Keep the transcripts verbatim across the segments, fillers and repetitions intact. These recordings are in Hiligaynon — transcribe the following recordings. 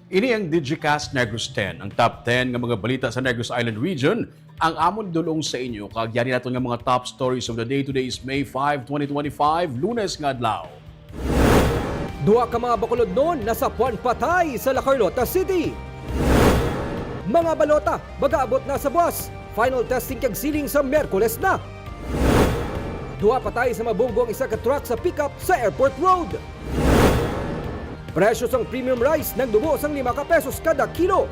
Ini ang Digicast Negros ten, ang top ten nga mga balita sa Negros Island Region, ang amon dulong sa inyo. Kag yari naton nga mga top stories of the day. Today is May five, twenty twenty-five, Lunes nga adlaw. Duha ka mga Bacolodnon nasapuan patay sa La Carlota City. Mga balota, magaabot na sa buas. Final testing kag sealing sa Miyerkules na. Duha patay sa mabunggo ang isa ka truck sa pickup sa Airport Road. Presyo sang premium rice nagdubo sang lima ka pesos kada kilo.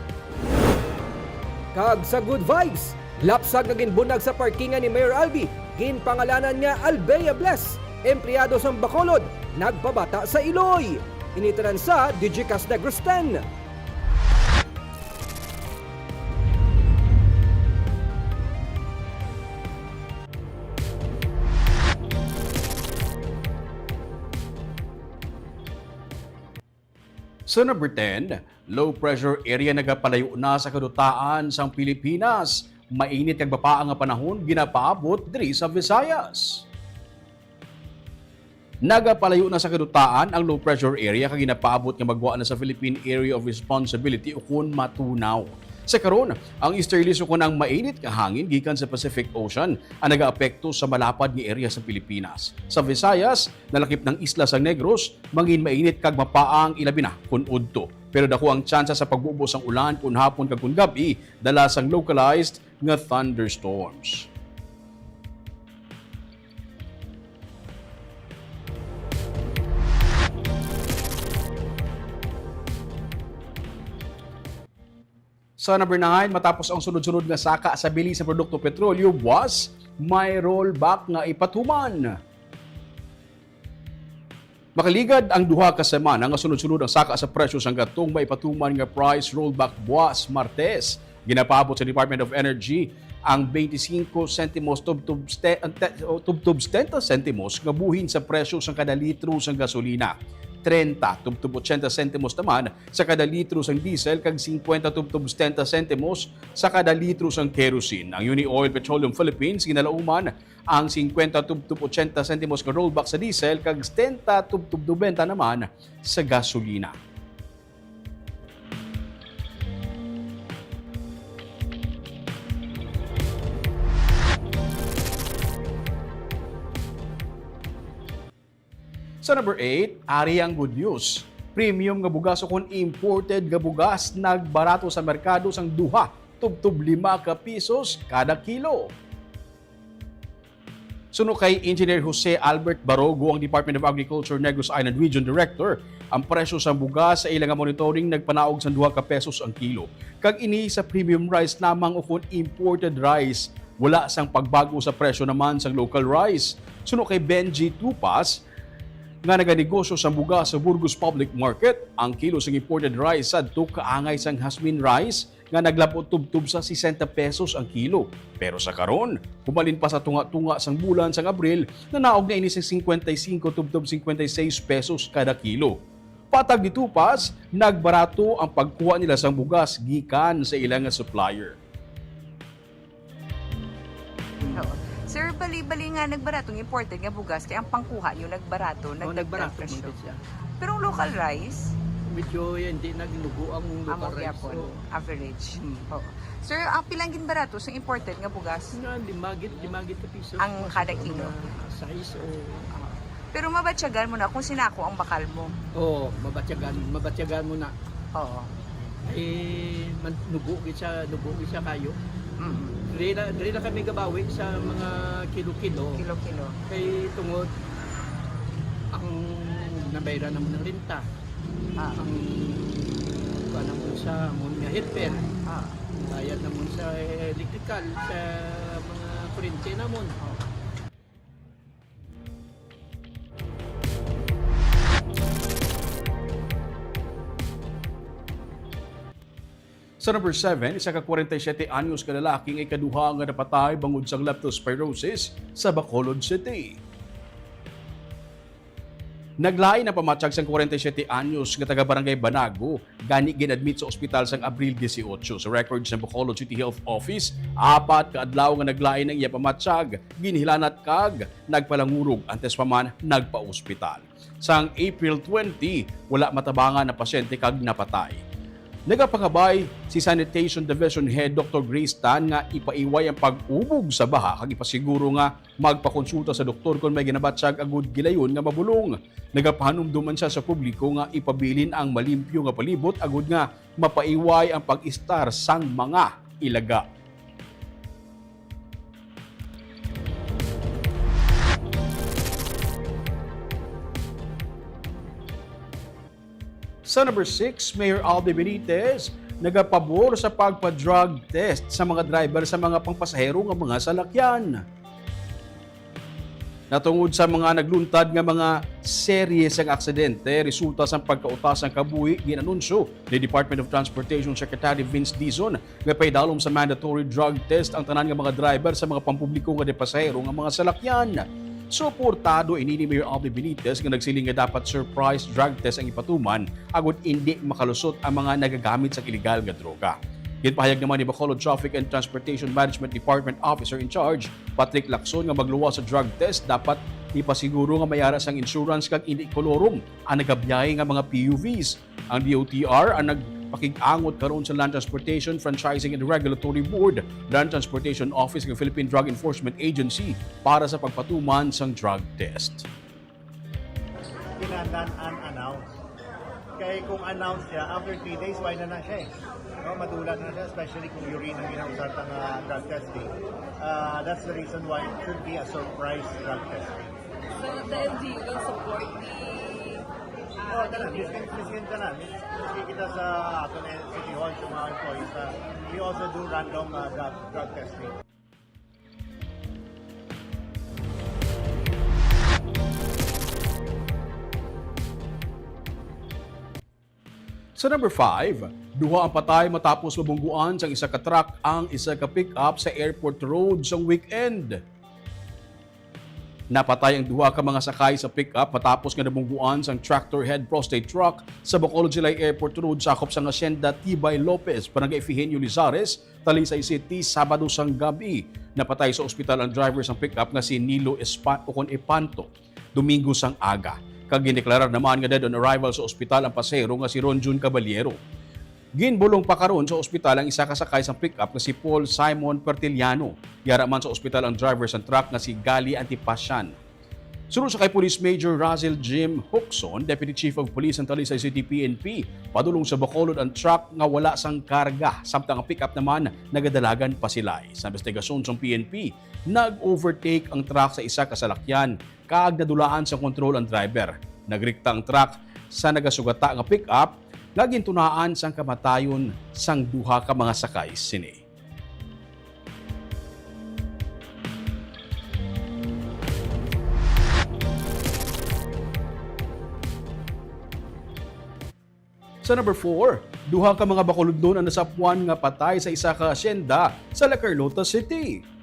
Kag sa Good Vibes, lapsag nga ginbunyag sa parkingan ni Mayor Albi, ginpangalanan nga Albea Bless, empleyado sang Bacolod, nagpabata sa Iloy. Ini tanan sa Digicast Negros ten. Sa number ten, low pressure area nagapalayo na sa kadutaan sang Pilipinas. Mainit kag mapaa nga panahon ginapaabot diri sa Visayas. Nagapalayo na sa kadutaan ang low pressure area kag ginapaabot nga magwa na sa Philippine Area of Responsibility ukon matunaw. Sa karon, ang easterlies ukon ang mainit nga hangin gikan sa Pacific Ocean ang nagaapekto sa malapad nga area sa Pilipinas. Sa Visayas, nalakip na ang isla sang Negros, mangin mainit kag mapaa ang ilabi na kon udto. Pero dako ang tsansa sa pagbubo sang ulan kon hapon kag kon gab-i, dala sang localized nga thunderstorms. Sa number nine, matapos ang sunod-sunod nga saka sa bili sa produkto petrolyo, buwas may rollback nga ipatuman. Makaligad ang duha ka semana nga sunod-sunod ang saka sa presyo sang gatong maipatuman nga price rollback buwas Martes. Ginapaabot sa Department of Energy ang twenty-five centimos tubtob ste-, ang te-, o tubtob setenta centimos nga buhin sa presyo sang kada litro sang gasolina, treinta tubtob ochenta centimos naman sa kada litro sang diesel, kag cincuenta tubtob setenta centimos sa kada litro sang kerosene. Ang Uni Oil Petroleum Philippines ginalauman ang cincuenta tubtob ochenta centimos nga rollback sa diesel kag setenta tubtob nobenta naman sa gasolina. Sa number eight, ari ang good news. Premium nga bugas ukon imported nga bugas nagbarato sa merkado sang duha tubtob lima ka pisos kada kilo. Suno kay Engineer Jose Albert Barogo, ang Department of Agriculture Negros Island Region Director, ang presyo sang bugas sa ila nga monitoring nagpanaog sang duha ka pesos ang kilo. Kag ini sa premium rice lamang ukon imported rice, wala sang pagbago sa presyo naman sang local rice. Suno kay Benji Tupas, nga naganegosyo sang bugas sa Burgos Public Market, ang kilo sang imported rice sadto kaangay sang jasmine rice nga naglab-ot tubtob sa sesenta pesos ang kilo. Pero sa karon, humalin pa sa tunga-tunga sang bulan sang Abril, nanaog na ini sing cincuenta y cinco tubtob cincuenta y seis pesos kada kilo. Patag ni Tupas, nagbarato ang pagkuha nila sang bugas gikan sa ila nga supplier. Oo. Sir, bali-bali nga nagbarato ang imported nga bugas kay ang pangkuha nyo nagbarato, Oh, nagdagdag nagbarato presyo. man siya. Pero ang local rice, Medyo hindi naglugo ang amo local rice. gyapon, Oh. Average. Mm. Oo. Sir, ang pilang ginbarato sa imported nga bugas? Nga, limagit, limagit na piso. Ang kada kilo? Size o... Oo. Pero mabatyagan mo na kung sinako ang bakal mo. Oo, mabatyagan, mabatyagan mo na. Oo. Eh, man, nugo gid siya, nugo gid siya kayo. Mm. Dili na, dili na kami gabawi sa mga kilo-kilo. Kilo-kilo. Kay tungod ang nabayaran naman ng renta. Ah. Ang kuha naman sa amon nga helper. Ah. Bayad naman sa electrical, sa mga kuryente naman. Sa number seven, isa ka kwarenta y siyete anyos ka lalaki nga ikaduha nga napatay bangod sang leptospirosis sa Bacolod City. Naglain ang pamatyag sang kwarenta y siyete anyos nga taga Barangay Banago, gani gin-admit sa ospital sang Abril dieciocho. Sa record sang Bacolod City Health Office, apat ka adlaw nga naglain ang iya pamatyag, ginhilanat kag nagpalangurog, antes pa man nagpa-ospital. Sang April twenty, wala matabangan ang pasyente kag napatay. Nagapangabay si Sanitation Division Head Doctor Grace Tan nga ipaiway ang pag-ubog sa baha kag ipasiguro nga magpakonsulta sa doktor kon may ginabatyag agud gilayon nga mabulong. Nagapahanumdom man siya sa publiko nga ipabilin ang malimpyo nga palibot agud nga mapaiway ang pag-estar sang mga ilaga. Sa number six, Mayor Albi Benitez nagapabor sa pagpa-drug test sa mga driver sa mga pangpasahero nga mga salakyan. Natungod sa mga nagluntad nga mga serye sang aksidente resulta sang pagkautas sang kabuhi, gin-anunsyo ni Department of Transportation Secretary Vince Dizon nga paidalom sa mandatory drug test ang tanan nga mga driver sa mga pampubliko nga pasahero nga mga salakyan. Suportado ini ni Mayor Albi Benitez nga nagsiling nga dapat surprise drug test ang ipatuman agud indi makalusot ang mga nagagamit sa iligal nga droga. Ginpahayag naman ni Bacolod Traffic and Transportation Management Department Officer in Charge Patrick Lacson nga magluwas sa drug test dapat ipasiguro nga may ara sang insurance kag indi kolorum ang nagabiyahe nga mga P U Vs. Ang D O T R ang nagpakig-angot karon sa Land Transportation Franchising and Regulatory Board, Land Transportation Office, ug Philippine Drug Enforcement Agency para sa pagpatuman sang drug test. Kinahanglan unannounced. Kay kung announce siya, after three days, why na na siya eh. No, madula na siya, especially kung urine ang ginausap ng ah, drug testing. Ah, that's the reason why it should be a surprise drug testing. So, the L G U will support the Oh, tanan. Miskin, miskin tanan. Miskin kita sa aton eh, City Hall, sa mga employees, ah, we also do random ah, drug, drug testing. Sa number five, duha ang patay matapos mabungguan sang isa ka truck ang isa ka pick-up sa Airport Road sang weekend. Napatay ang duha ka mga sakay sa pick-up matapos nga nabungguan sang tractor head prostate truck sa Bacolod Silay Airport Road, sakop sang Hacienda Tibay Lopez, Barangay Ifigenio Lizares, Talisay City, Sabado sang gab-i. Napatay sa ospital ang driver sang pick-up nga si Nilo Espa-, ukon Epanto, Domingo sang aga, kag gindeklarar naman nga dead on arrival sa ospital ang pasahero nga si Ron Jun Caballero. Ginbulong pa karon sa ospital ang isa ka sakay sang pick-up nga si Paul Simon Pertiliano. Yara man sa ospital ang driver sang truck nga si Gali Antipasian. Suno sa kay Police Major Russell Jim Huxon, Deputy Chief of Police sang Talisay City P N P, padulong sa Bacolod ang truck nga wala sang karga, samtang ang pick-up naman nagadalagan pa sila. Sa investigasyon sang P N P, nag-overtake ang truck sa isa ka salakyan kag nadulaan sa kontrol ang driver. Nagrikta ang truck sa nagasugata nga pick-up nga gintunaan sang kamatayon sang duha ka mga sakay sini. Sa number four, duha ka mga Bacolodnon ang nasapwan nga patay sa isa ka asyenda sa La Carlota City.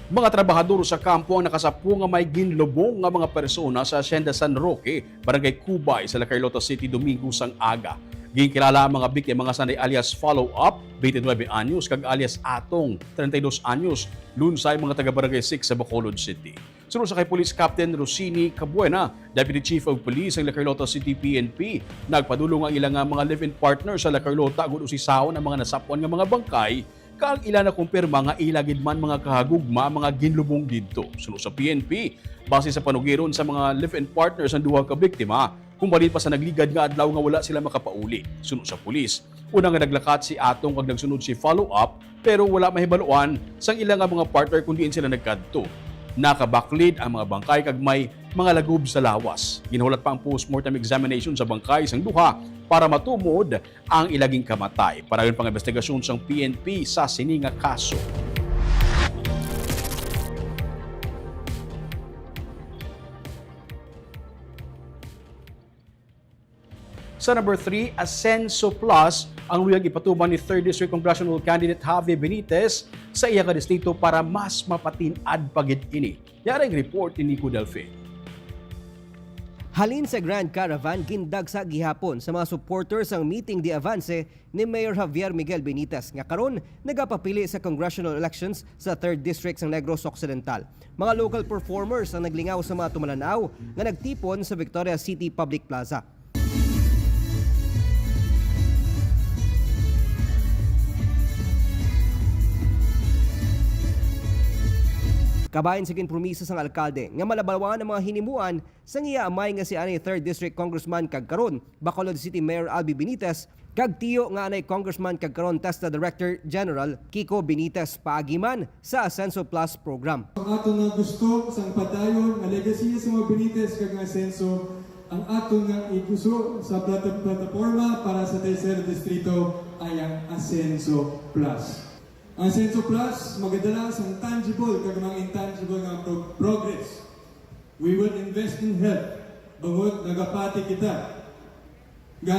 Mga trabahador sa kampo ang nakasapwan nga may ginlubong nga mga persona sa Asyenda San Roque, Barangay Cubay, sa La Carlota City, Domingo sang aga. Ginkilala ang mga biktima nga sanay alias Follow Up, twenty-nine anyos, kag alias Atong, treinta y dos anyos, lunsay mga taga Barangay Six sa Bacolod City. Suno sa kay Police Captain Rosini Cabuena, Deputy Chief of Police sang La Carlota City P N P, nagpadulong ang ila nga mga live-in partner sa La Carlota agud usisahon ang mga nasapwan nga mga bangkay kag ila nakumpirma nga ila gid man mga kahagugma ang mga ginlubong didto. Suno sa P N P, base sa panugiron sa mga live-in partner sang duha ka biktima, kung balhin pa sa nagligad nga adlaw nga wala sila makapauli. Suno sa pulis, una nga naglakat si Atong kag nagsunod si Follow Up, pero wala mahibaluan sang ila nga mga partner kung diin sila nagkadto. Nakabaklid ang mga bangkay kag may mga lagob sa lawas. Ginhulat pa ang postmortem examination sa bangkay sang duha para matumod ang ila ginkamatay. Padayon pa ang investigasyon sang P N P sa sini nga kaso. Sa number three, Asenso Plus ang luyag ipatuman ni third District Congressional Candidate Javi Benitez sa iya nga distrito para mas mapatin-ad pa gid ini. Yari ang report ni Nico Delfin. Halin sa Grand Caravan, gindagsa gihapon sa mga supporters ang meeting de avance ni Mayor Javier Miguel Benitez, nga karon nagapapili sa congressional elections sa third District sang Negros Occidental. Mga local performers ang naglingaw sa mga tumalan-aw nga nagtipon sa Victoria City Public Plaza. Kabahin sa ginpromiso sang alkalde nga malabawan ang mga hinimuan sang iya amay nga si anay third District Congressman kag karon Bacolod City Mayor Albi Benitez kag tiyo nga anay Congressman kag karon TESDA Director General Kiko Benitez paagi man sa Asenso Plus program. Ang ato nga gusto sang padayon nga legasiya sa mga Benitez kag nga Asenso, ang ato nga iguso sa plata-, plataporma para sa Tercer Distrito ay ang Asenso Plus. Ang Asenso Plus magadala sang tangible kag mga intangible nga pro-, progress. We will invest in health, bangod nagapati kita nga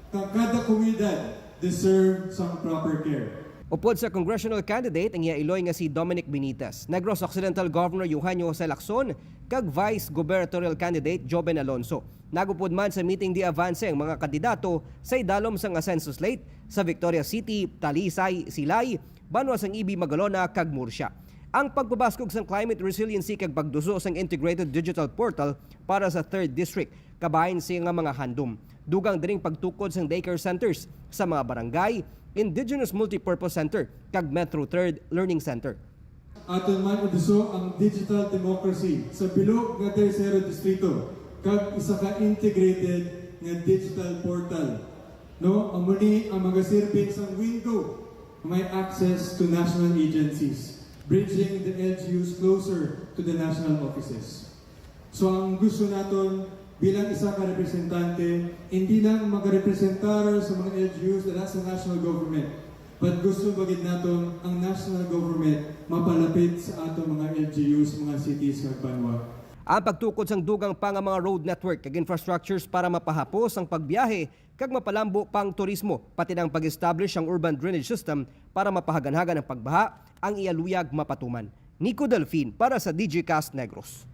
ka-, kada komunidad deserve sang proper care. Upod sa congressional candidate ang iya iloy nga si Dominic Benitez, Negros Occidental Governor Eugenio Jose Lacson, kag Vice Gubernatorial candidate Joven Alonso. Nagupod man sa meeting de avance ang mga kandidato sa idalom sang Asenso slate sa Victoria City, Talisay, Silay, banwa sang Ibi, Magalona, kag Murcia. Ang pagpabaskog sang climate resiliency kag pagduso sang integrated digital portal para sa third district kabahin siya nga mga handom. Dugang diring pagtukod sang daycare centers sa mga barangay, indigenous multipurpose center, kag Metro Third Learning Center. Aton man iduso ang digital democracy sa bilog nga Tercero Distrito kag isa ka integrated nga digital portal, no? Amo ni ang magaserbi sang window nga may access to national agencies, bridging the L G Us closer to the national offices. So, ang gusto naton bilang isa ka representante, hindi lang magarepresentar sa mga L G Us dala sa national government, but gusto ba gid naton ang national government mapalapit sa ato mga L G Us, mga cities, kag banwa? Ang pagtukod sang dugang pa nga mga road network kag infrastructures para mapahapos ang pagbiyahe kag mapalambo pa ang turismo, pati na ang pag-establish ang urban drainage system para mapahaganhagan ang pagbaha, ang iya luyag mapatuman. Nico Delfin para sa D J Cast Negros.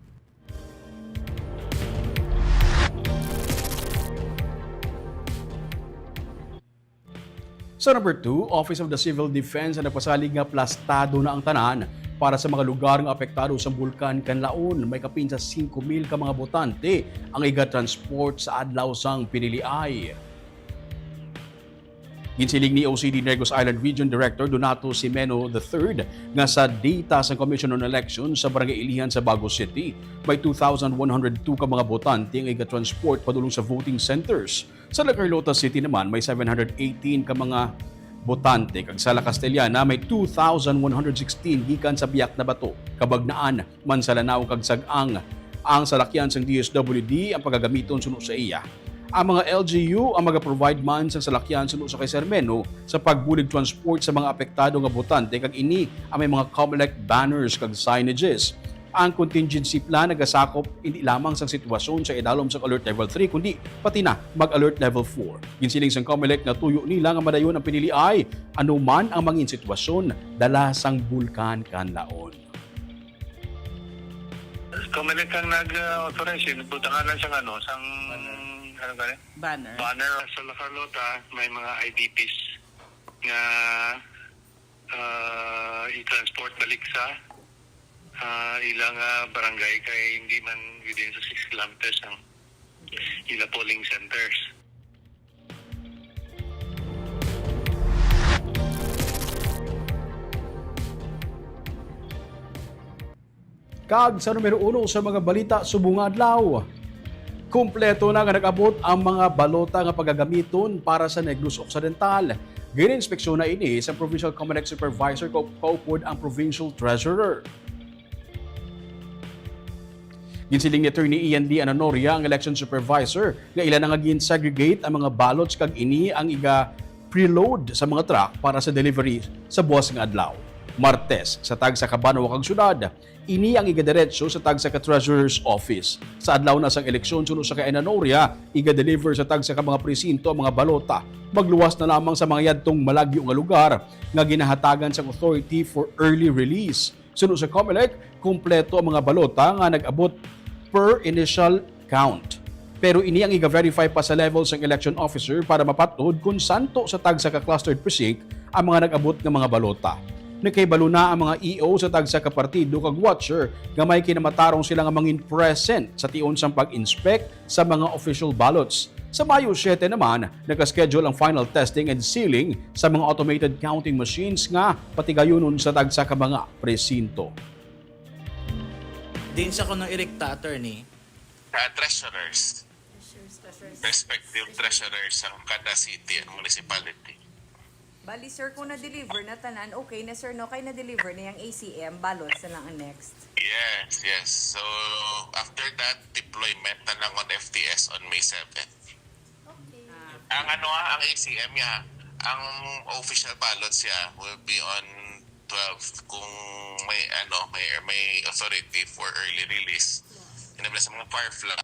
Sa number two, Office of the Civil Defense ang nagpasalig nga plastado na ang tanan para sa mga lugar nga apektado sa Bulkan Kanlaon. May kapin sa singko mil ka mga botante ang igatransport sa adlaw sang piniliay. Ginsiling ni O C D Negros Island Region Director Donato Simeno the third nga sa data sang Commission on Elections sa Barangay Ilihan sa Bago City, may two thousand one hundred two ka mga botante ang igatransport padulong sa voting centers. Sa La Carlota City naman, may seven hundred eighteen ka mga botante, kag sa La Castellana may two thousand one hundred sixteen gikan sa Biak na Bato, Cabagnaan, Mansalanao kag Sag-ang. Ang salakyan sang D S W D ang pagagamiton suno sa iya. Ang mga L G U ang maga-provide man sang salakyan suno sa kay Sermeno sa pagbulig transport sa mga apektado nga botante, kag ini ang may mga Comelec banners kag signages. Ang contingency plan nagasakop hindi lamang sang sitwasyon sa idalom sang Alert Level three, kundi pati na mag-Alert Level four. Ginsiling sang Comelec nga tuyo nila nga madayon ang piniliay, ano man ang mangin sitwasyon dala sang Bulkan Kanlaon. Comelec ang nag-authorize, eh. Butangan lang sang ano, sang, ano ka rin? Banner. Banner. Sa La Carlota, may mga I D Ps nga, ah, i-transport balik sa, ah, ilang, ah, barangay kay hindi man within sa six kilometers ang ila polling centers. Kag sa numero uno sa mga balita subong nga adlaw, kompleto na nga nag-abot ang mga balota nga pagagamiton para sa Negros Occidental. Gin-inspeksyon na ini sa Provincial Comelec Supervisor kag kaupod ang Provincial Treasurer. Ginsiling ni Attorney Ian Lee Ananoria, ang election supervisor, nga ila na nga gin-segregate ang mga ballots kag ini ang iga-preload sa mga truck para sa delivery sa buwas nga adlaw. Martes, sa tagsa ka banwa kag syudad, ini ang igadiretso sa tagsa ka treasurer's office. Sa adlaw na sang eleksyon, suno sa kay Ananoria, iga-deliver sa tagsa ka mga presinto ang mga balota. Magluwas na lamang sa mga yadtong malagyo nga lugar nga ginahatagan sang authority for early release. Suno sa Comelec, kompleto ang mga balota nga nag-abot per initial count. Pero ini ang iga-verify pa sa level sang election officer para mapat-od kon santo sa tagsa ka clustered precinct ang mga nag-abot nga mga balota. Nakahibalo na ang mga E O sa tagsa ka partido kag watcher nga may kinamatarong sila nga mangin-present sa tion sang pag-inspect sa mga official ballots. Sa Mayo siete naman, naka-schedule ang final testing and sealing sa mga automated counting machines nga patigayunon sa tagsa ka mga presinto. Diin siya kuno irekta, attorney? Sa treasurers, respective treasurers sang kada city and municipality. Bali, sir, kung na-deliver na tanan, okay na, sir, no? Kay na-deliver na yung A C M, ballots na lang ang next. Yes, yes. So, after that, deployment na lang on F T S on May seven. Okay. Ang ano ah, ang A C M niya, ang official ballots niya will be on twelve kung may ano, may may authority for early release. Inabla sa mga far-flung.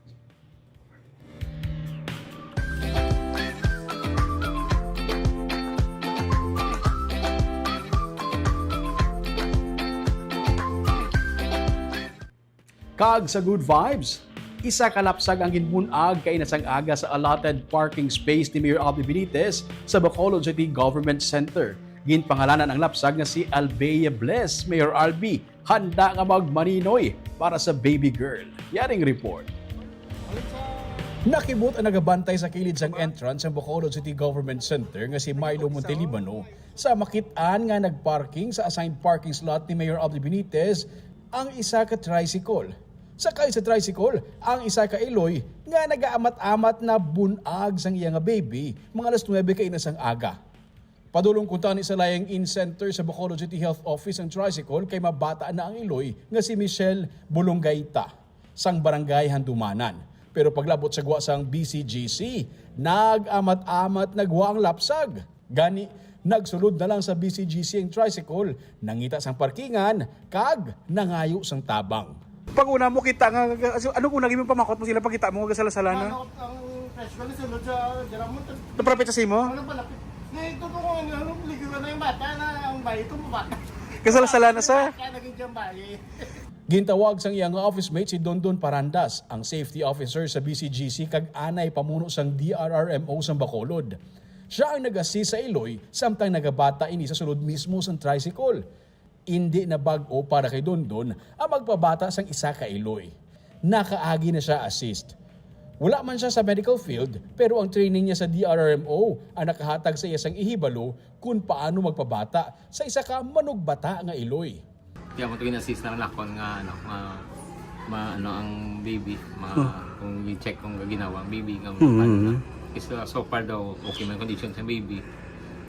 Kag sa good vibes, isa ka lapsag ang ginbun-ag kaina sang aga sa allotted parking space ni Mayor Albee Benitez sa Bacolod City Government Center. Ginpangalanan ang lapsag nga si Albea Bless. Mayor Albee, handa nga magmaninoy para sa baby girl. Yaring report. Nakibot ang nagabantay sa kilid sang entrance sang Bacolod City Government Center nga si Milo Montelibano sa makit-an nga nagparking sa assigned parking slot ni Mayor Albee Benitez ang isa ka tricycle. Sakay sa tricycle ang isa ka iloy nga nagaamat-amat na bun-ag sang iya nga baby, mga alas nuebe kaina sang aga. Padulong kuntani sa Lying-in Center sa Bacolod City Health Office ang tricycle kay mabata na ang iloy nga si Michelle Bulonggaita sang Barangay Handumanan. Pero paglabot sa gwa sang B C G C, nag-amat-amat na gwa ang lapsag. Gani, nagsulod na lang sa B C G C ang tricycle, nangita sang parkingan, kag nangayo sang tabang. Pag una mo kita nga, ano kung naging pamakot mo sila, pagkita mo nga gasala-sala na? Ano ang festival na sunod sa Jaramutan? Naprapit sa simo? Ano ba lapit? Ngayon ito po kung ano, ano, ligawan na yung bata na ang bayi ito, bata. Gasala-sala na sa? Kaya naging diyang bayi. Gintawag sang iya nga office mate si Dondon Parandas, ang safety officer sa B C G C kag anay pamuno sang D R R M O sang Bacolod. Siya ang nag-assist sa iloy samtang nagabata ini sa sulod mismo sang tricycle. Indi na bag-o para kay Dondon ang magpabata sang isa ka iloy. Nakaagi na siya assist. Wala man siya sa medical field, pero ang training niya sa D R R M O ang nakahatag sa iya sang ihibalo kung paano magpabata sa isa ka manugbata nga iloy. Kaya mo ito gin-assist na rin akon nga, ano, nga ma, ano, ang baby, ma, kung i-check kung gaginawa ang baby, nga ano na. Kasi so far daw, okay man condition sa baby.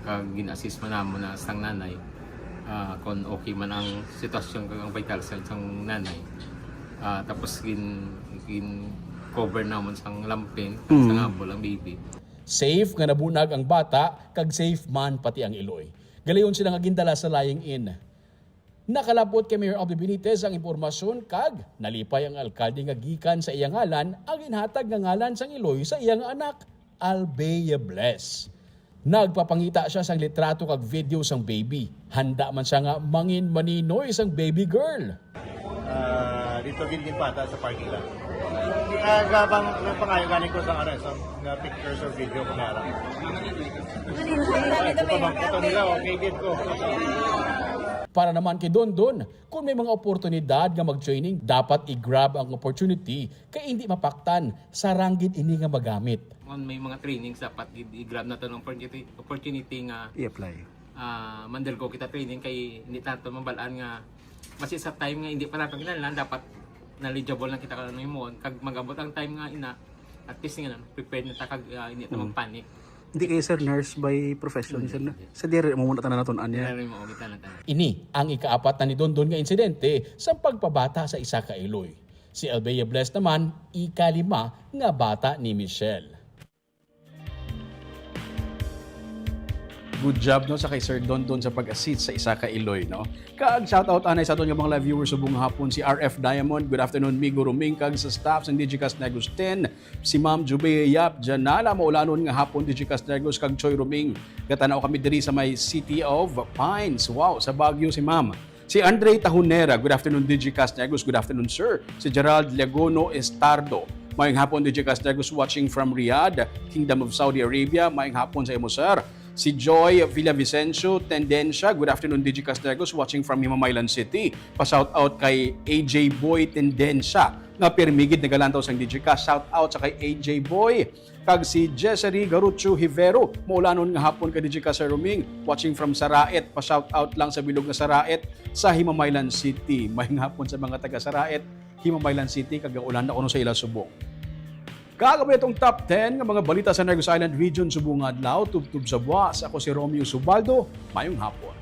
Kag gin-assist man namo na sang nanay, ah, kung okay man ang sitwasyon kag ang vital signs sang nanay. Ah, tapos gin, gin cover namon sang lampin, kag sang abol ang baby. Safe nga nabunag ang bata, kag safe man pati ang iloy. Galayon sila nga gindala sa lying-in. Nakalapot kay Mayor Albee Benitez ang impormasyon kag nalipay ang alkalde nga gikan sa iya ngalan ang ginhatag nga ngalan sang iloy sa iya nga anak, Albea Bless. Nagpapangita siya sang litrato kag video sang baby. Handa man siya nga mangin maninoy sang baby girl. Ah, dito gid ginpata sa parking lot. Kaya gabang nagpangayo gani ko sa ano, sa nga pictures or video ko meron. Ito ba, ito nila, okay gid ko. Para naman kay Dondon, kung may mga oportunidad nga mag-training, dapat i-grab ang opportunity kay hindi mapaktan, sarang gid ini nga magamit. Kung may mga trainings, dapat gid i-grab naton ang opportunity, opportunity nga I-apply. ah, mandergo kita training kay hindi ta nato mabal-an nga basi sa time nga hindi pa nato kinahanglan, dapat knowledgeable lang kita kung ano himuon. Kag mag-abot ang time nga ina, at least nga prepared na ta kag ah, hindi ta Mm. magpanic. Hindi kayo, sir, nurse by profession, sir, no? Sa diri mo muna tanan naton anya. Kaya rin mo kita na tayo. Ini ang ikaapat na ni Dondon nga insidente sa pagpabata sa isa ka iloy. Si Albea Bless naman, ikalima nga bata ni Michelle. Good job, no, sa kay Sir Dondon sa pag-assist sa isa ka iloy, no? Kag shout out anay sa aton nga mga live viewers subong hapon, si R F Diamond, good afternoon, Migo Ruming, kag sa staff sa Digicast Negros ten, si Ma'am Jubea Yap Janala, maulanon nga hapon, Digicast Negros, kag Choi Ruming, gatanaw kami diri sa may City of Pines. Wow, sa Baguio si Ma'am. Si Andre Tahunera, good afternoon, Digicast Negros. Good afternoon, sir. Si Gerald Legono Estardo, mayong hapon, Digicast Negros, watching from Riyadh, Kingdom of Saudi Arabia. Mayong hapon sa imo, sir. Si Joy Villavicencio Tendencia, good afternoon, Digicast Negros, watching from Himamaylan City. Pa-shout out kay A J Boy Tendencia, nga pirmi gid nagalantaw sang Digicast. Shout out sa kay A J Boy. Kag si Jessary Garucho Hivero, maulanon nga hapon ka Digicast Sir Ruming, watching from Saraet, pa-shout out lang sa bilog nga Saraet sa Himamaylan City. Mayong hapon sa mga taga Saraet, Himamaylan City, kag ang Olanda kuno sa ila subong. Kag amo atong top ten nga mga balita sa Negros Island Region subong nga adlaw, tubtob sa buwas. Ako si Romeo Subaldo. Mayong hapon.